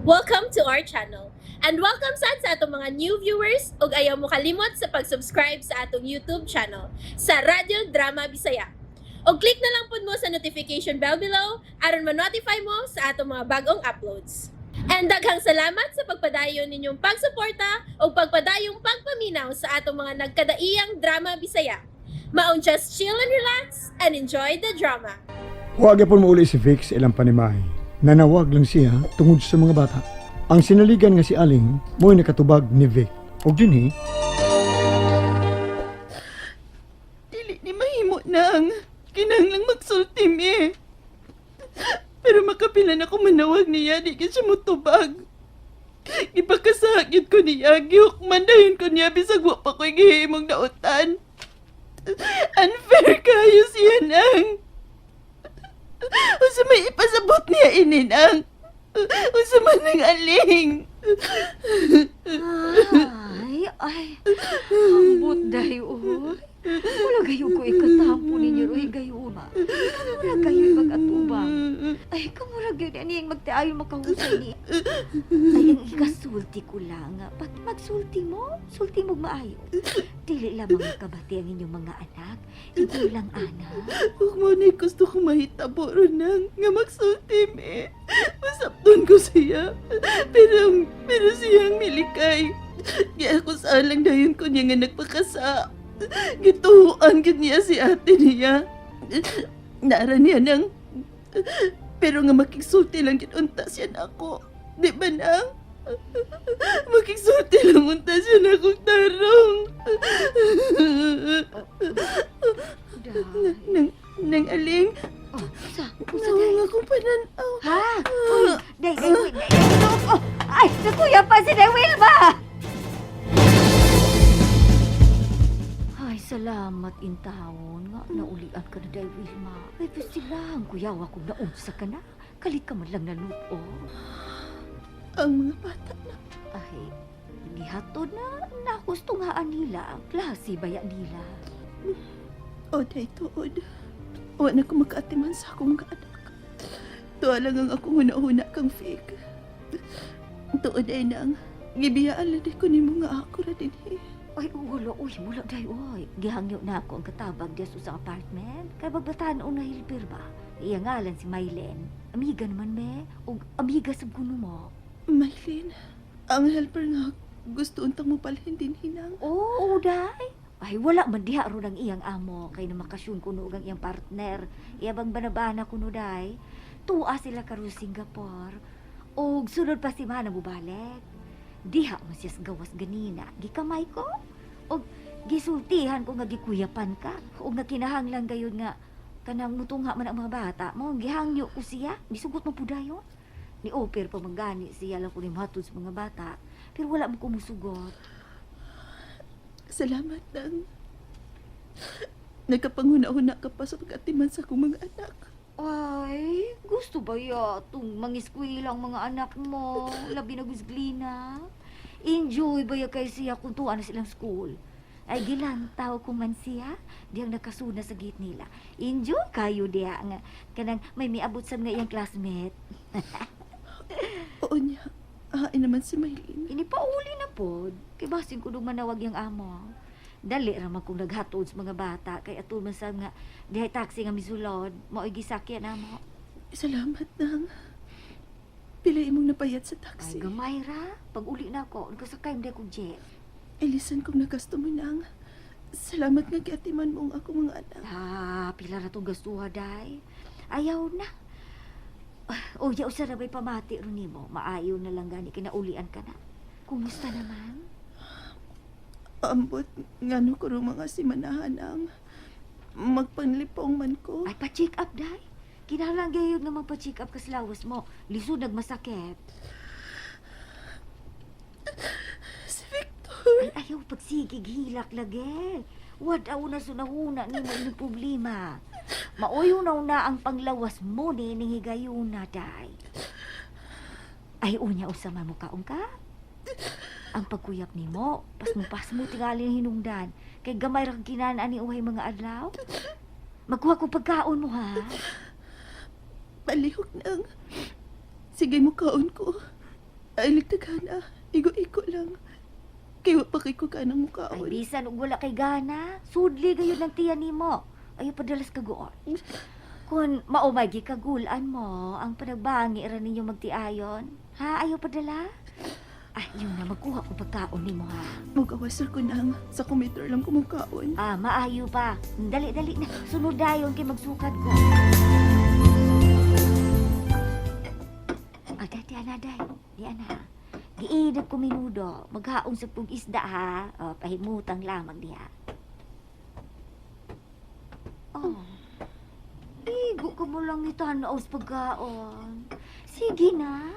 Welcome to our channel. And welcome sad sa atong mga new viewers ug ayaw mo kalimot sa pag-subscribe sa atong YouTube channel sa Radyo Drama Bisaya. Og click na lang pud mo sa notification bell below aron ma-notify mo sa atong mga bagong uploads. And daghang salamat sa pagpadayon ninyong pagsuporta ug pagpadayong pagpaminaw sa atong mga nagkadaiyang drama Bisaya. Maong just chill and relax and enjoy the drama. Wa gyapon mouli si Vic sa ilang panimahe. Nanawag lang siya tungod sa mga bata. Ang sinaligan nga si Aling mo'y nakatubag ni Vic. Og dinhi, Dili ni mahimo nang. Kinahanglang magsulti mi. Pero makapila na ko manawag niya, di ka siya mutubag. Gipakasakit ko niya, gihukman dayon ko niya, bisag wa pa ko'y gihimong dautan. Unfair kayo siya nang. Unsa may ipasabot niya ini nang. Unsa man nang aling. Ay, ay. Ambot dahi, oy. Wala gayo ko ikatampo ninyo, roy gayo ma. Wala gayo mag-atubang. Ay, kamura gyud ani ang magtiayon makahusay ni. Ay, ang ikasulti ko lang. Pag magsulti mo, sulti mo maayo. Dili lamang makabati ang inyong mga anak. Igulang anak. Ug mo na gusto ko mahitabo ron nang nga magsulti mi. Masabton ko siya. Pero, pero siyang milikay. Kaya ako sa lang dayon ko niya nga nagpakasa. Gituan gid niya si ate niya. Nara niya nang pero nga makigsulti lang gid unta siya nako. Di ba nang? Makigsulti lang unta siya nako tarong. Day. Nang, nang aling, Oh, usa, usa day. nawang akong pananaw. Ha? Uy, day, day, day, day, day, oh, ay, nakuya pa si Day Wilma! Ay, salamat intawon nga naulian ka na, Day Wilma. Ay, pwede lang, kuyawa kung naunsa ka na. Kalit ka man lang na lupo. Ang mga bata na. Ay, gihatod na nakustungaan nila. Klase baya nila. O, day tuod. Wa na ko makaatiman sa akong mga anak. Tuwa lang ang akong huna-huna kang fake. Tuod ay nang, gibiyaan lang di ko nimo nga ako ra dinhi. Ay, wala, uy, wala, day, uy. Gihangyo na ako ang katabag diya sa apartment. Kay bagbatan na helper ba? Iya ngalan si Mylen. Amiga naman, me. Og amiga sa kuno mo. Mylene, ang helper nga gusto untang mo palhin dinhi nang. Oo, day. Ay, wala man diha ron ang iyang amo. Kay namakasyon kuno og ang iyang partner. Iya bang banabana kuno, day. Tuwa sila karon Singapore. Og sunod pa si Mana mubalik. Diha mo siya sa gawas ganina. Gikamay ko. Og gisultihan ko nga gikuyapan ka. Og nga kinahanglan gayud nga kanang mutungha man ang mga bata mo. Gihangyo ko siya. Gisugot mo pudayon. Ni offer pa man gani siya lang ko ni matud sa mga bata. Pero wala mo kumusugot. Salamat nang. Nagkapanghuna-huna ka pa sa pag-atiman sa akong mga anak. Ay, gusto ba ya itong mangiskwela ang mga anak mo? Labi na gusglina. Enjoy ba ya kay siya kung tuwa na silang school? Ay, gilantaw ko man siya. Diyang nakasuna sa gate nila. Enjoy kayo diya nga. Kanang may miabot sa mga iyang classmate. Oo niya. Ahain naman si Mylene. Ini pauli na pod. Kay basin ko nung manawag yung amo. Dali ra man kung naghatod sa mga bata. Kay ato man sa nga dihay taxi nga misulod. Mao'y gisakyan amo. Salamat nang. Pila imong napayat sa Ay, taxi. gamay ra. Pag uli na ako, nagkasakay mo kong jet. Ilisan kong nagasto mo nang. Salamat nga giatiman mo ang akong mga anak. Ah, pila ra tong gastuha, day. Ayaw na. O, ya usa ra bay pamati ron nimo. Maayo na lang gani kinaulian ka na. Kumusta naman? Ambot ngano ko ro mga simanahan ang magpanlipong man ko. Ay, pa-check up, day. Kinahanglan gayud nga magpa-check up ka sa lawas mo. Lisod nagmasakit. Si Victor. Ay, ayaw pagsigig hilak lagi. Wadaw na sunahuna ni mo inyong problema. Maoyo na una ang panglawas mo ni ning higayuna, day. Ay, unya usa man mo kaon ka. Ang pagkuyap nimo, pasmo-pasmo tingali ang hinungdan. Kay gamay ra kang kinaan ni uhay mga adlaw. Magkuha ko pagkaon mo ha. Palihog nang. Sige mo kaon ko. Ay, nagtagana. Igo-igo lang. Kay wa pa kay ko kanang Ay, mukaon. bisan og wala kay gana. Sudli gayud ng tiyan nimo. Ayaw padalas kaguon. Kung maumay gikagulan mo, ang panagbangi ra ninyo magtiayon. Ha, ayaw padala? Ay, yun na, magkuha ko pagkaon nimo ha. Mugawas ra ko nang sa computer lang ko mukaon. Ah, maayo pa. Dali, dali na. Sunod dayon kay magsukad ko. Ah, dati ana, day. Di ana. Giinat ko minudo. Maghaong sa pug isda ha. Oh, pahimutang lamang diha. Oh. Igo ka mo lang itanaw sa pagkaon. Sige na.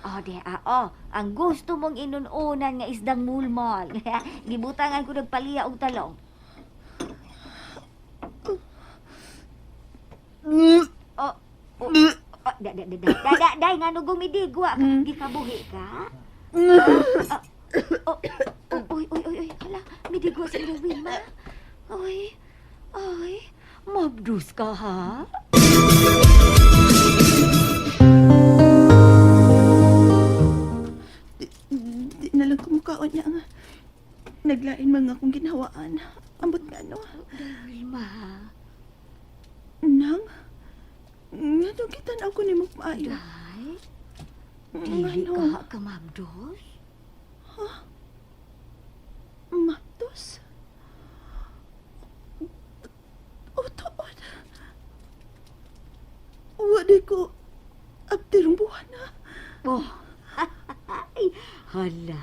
Oh, di ah, oh, ang gusto mong inununan nga isdang mulmol. Gibutangan ko nagpaliya og talong. Oh, oh, oh, da, da, da, da, da, da, day, nga no gumidigwa ka, gikabuhi ka? Ah, oh, oh, oy, oy, oy, oy, hala, midigwa sa ilang Wilma. Oy, oy, mabdus ka ha? Di, di na lang ko mukaon niya nga. Naglain mga akong ginhawaan. Ambot nga no. Day, Wilma, Nang, nga kita na ako ni maayo. day, dili Ngano? ka ka mabdus? Maptos? O tuod. Wala ko abtirong buwan na. Oh. Ay, hala.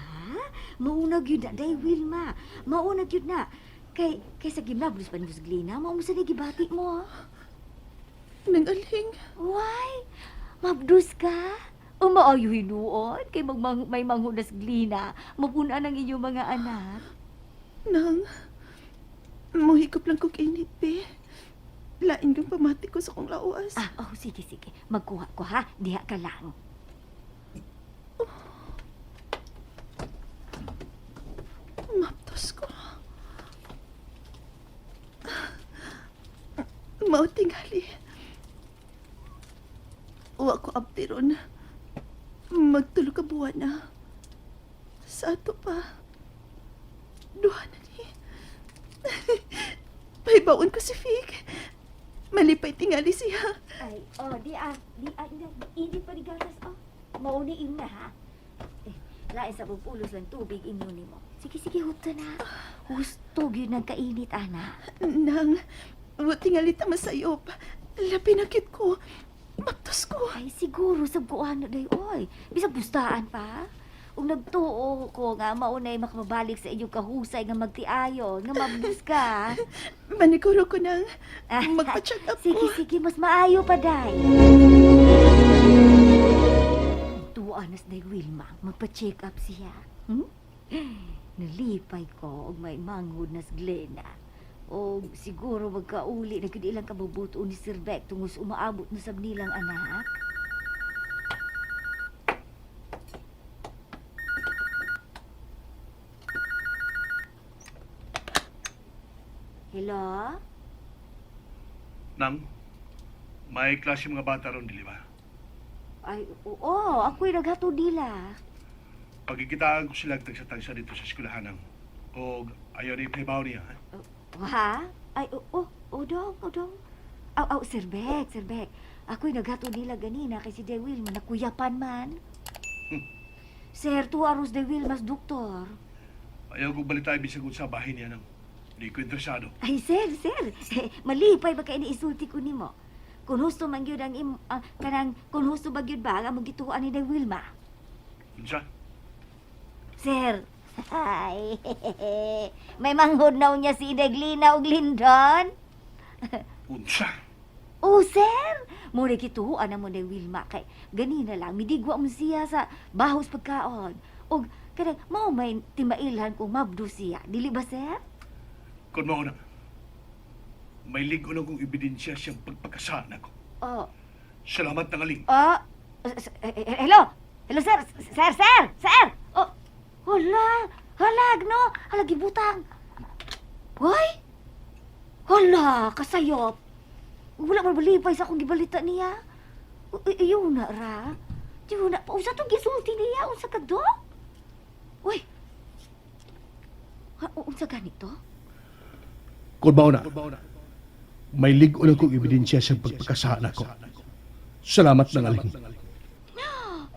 Mauna gyud na day Wilma. Mauna gyud na. Kay kay sa gimnablos pa ni Glina, mao mo sa gibati mo. Nang aling. Why? Mabdus ka? Umaayo hinuon kay magmang, may manghunas Glina. Mapun-an ang inyong mga anak. Nang, muhikop lang kog init, be. Lain kang pamati ko sa kong lawas. Ah, oh, sige, sige. Magkuha ko ha. Diha ka lang. Maptos ko. Mao tingali. Wa ko abtiron. Magtulo ka buwan na. Sa ato pa. Duha na ni. Pahibaon ko si Fig. Malipay tingali siya. Ay, oh, di ah. Di ah, ina, init pa ni gatas, oh. Mauni na ha. Eh, lain sa pagpulos lang tubig inyo nimo. Sige, sige, huto na. Husto gyud nang kainit, ana. Nang, wa tingali ta masayop. Labi na gyud ko. Maptos ko. Ay, siguro sa buwan na day, oy. Bisag bustaan pa. Ug nagtuo ko nga maunay makabalik sa inyong kahusay nga magtiayon, nga mabus ka. Maniguro ko nang magpa-check up Sige, ko. sige, mas maayo pa, day. Tuwa na sa day Wilma, magpa-check up siya. Nalipay ko og may manghod na sa Glena. O siguro magkauli na gud ilang kabubuto ni Sir Beck tungos umaabot na sab nilang anak. Hello? Nang, may klase mga bata ron, di ba? Ay, oo, ako'y naghatod nila. Pagkikitaan ko sila tagsa-tagsa dito sa eskwelahan nang. O ayaw na ipahibaw niya. Ha? Ha? Ay, oo, oh, dong, oh, dong. Aw, aw, Sir Beck, Sir Beck. Ako'y naghatod nila ganina kay si De Wilma, nakuyapan man. Sir, 2 hours De Wilmas, doktor. Ayaw kong balita bisag sa bahay niya nang. Hindi ko interesado. Ay, sir, sir. Malipay ba kay iniisulti ko nimo? Kung husto man gyud ang im, ah, kanang kung husto ba gyud ba ang among gituoan ni De Wilma? Unsa? Sir, ay, may manghod na niya si Inday Glina ug Lindon. Unsa? Oh, sir! Muna kituhuan na mo ni Wilma kay ganina lang midigwa mo siya sa bahos pagkaon. Og kanang mao may timailhan kung mabdo siya. Dili ba, sir? Kung mao na, may ligo na kong ebidensya siyang pagpagkasaan ako. Oh, Salamat ng aling. oh, hello. Hello, sir. Sir, sir, sir. Oh, hala. Halag, no? Halag, gibutang. Hoy! Hala, kasayop. Wala man balipay sa akong gibalita niya. Iyon na, ra. Tiyo na pa, unsa tong gisulti niya? Unsa ka do? Uy! Ha, unsa ganito? Kung mao na, may lig-o lang kong ebidensya sa pagpagkasala ko. Salamat ng aling.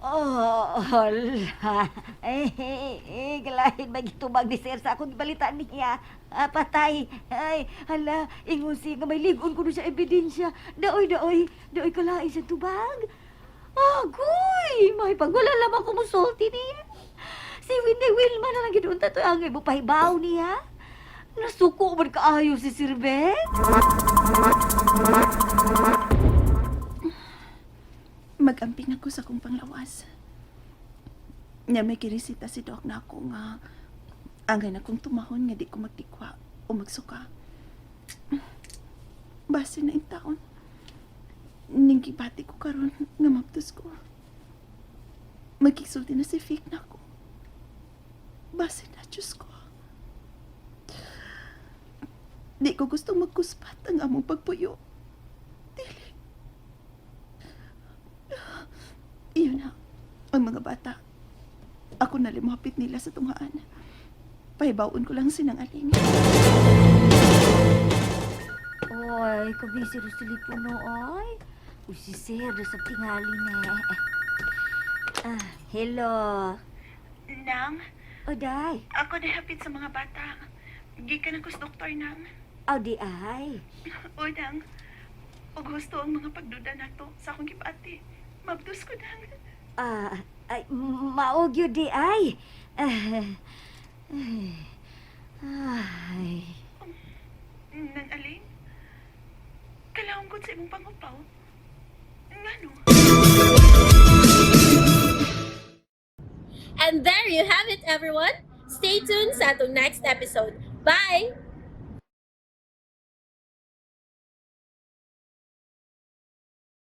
Oh, hala. Eh, eh, eh, galahin ba gitubag ni sir sa akong gibalitaan niya? Ah, patay. Ay, hala, ingon siya nga may ligon ko sa ebidensya. Daoy, daoy, daoy kalain sa tubag. Agoy, may pagwala lamang ko musulti niya. Si Winnie Wilma na lang gidunta to angay mo pahibaw niya. Nasuko man kaayo si Sir Ben. Magamping ako sa akong panglawas. Nya may kirisita si Doc na ako nga angay na kong tumahon nga di ko magtikwa o magsuka. Base na in taon. Ning gibati ko karon nga maptos ko. Magkigsulti na si Fake na ako. Base na, Diyos ko. Di ko gusto magkuspat ang among pagpuyo. Dili. Iyon na, ang mga bata. Ako na limapit nila sa tunghaan. Pahibaon ko lang sinang aling. Oy, kabisi ro telepono, oy. Uy, si Sir, sa tingali na. Ah, hello. Nang, O, day. ako nahapit sa mga bata. Gikan ako sa doktor, Nang. Aw, di ay. O, Nang. Og gusto ang mga pagduda nato sa akong gibati. Mabdos ko, Nang. Ah, ay, maog yun di ay. Ah, ay. Nang aling? Kalahong ko sa imong pangupaw. Ngano? And there you have it, everyone. Stay tuned sa atong next episode. Bye!